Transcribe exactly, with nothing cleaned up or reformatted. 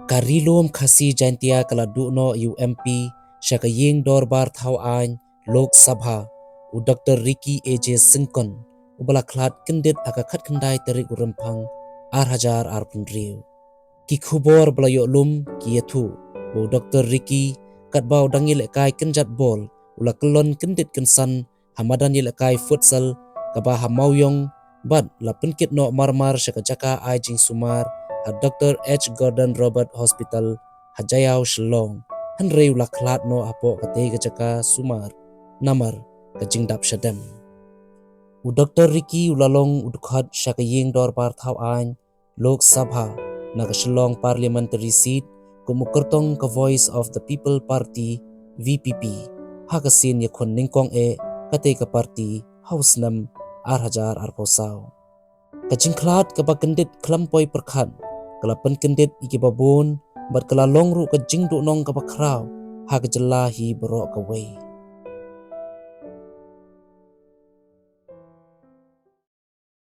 Ka Ri Lum Khasi Jaintia ka la duh noh ïa u M P sha ka ïing dorbar thaw aiñ Lok Sabha, u Doktor Ricky A J Syngkon, uba la khlad kyndit ha ka khatkhyndai tarik u Rymphang ar hajar arphew hynriew. Ki khubor ba la ïoh lum ki ïathuh ba u Doktor Ricky, katba u dang ïalehkai kynjat bol, u la kyllon kyndit kynsan ha madan ïalehkai futsal kaba ha Mawïong, bad la pynkit noh marmar sha ka jaka ai jingsumar ha Doktor H Gordon Roberts Hospital ha Jaïaw, Shillong, hynrei u la khlad noh hapoh katei ka jaka sumar namar ka jingdap shadem. U Doktor Ricky u la long u dkhot sha ka ïing dorbar thaw aiñ Lok Sabha na ka Shillong Parliamentary Seat kum u kyrtong ka Voice of the People Party, V P P, ha ka sien ïakhun nyngkong eh katei ka party ha u snem ar hajar arphew saw. Ka jingkhlad kaba kyndit khlem poi pyrkhat ka la pynkyndit ïa kiba bun bad ka la long ruh ka jingduhnong kaba khraw ha ka jylla hi baroh kawei.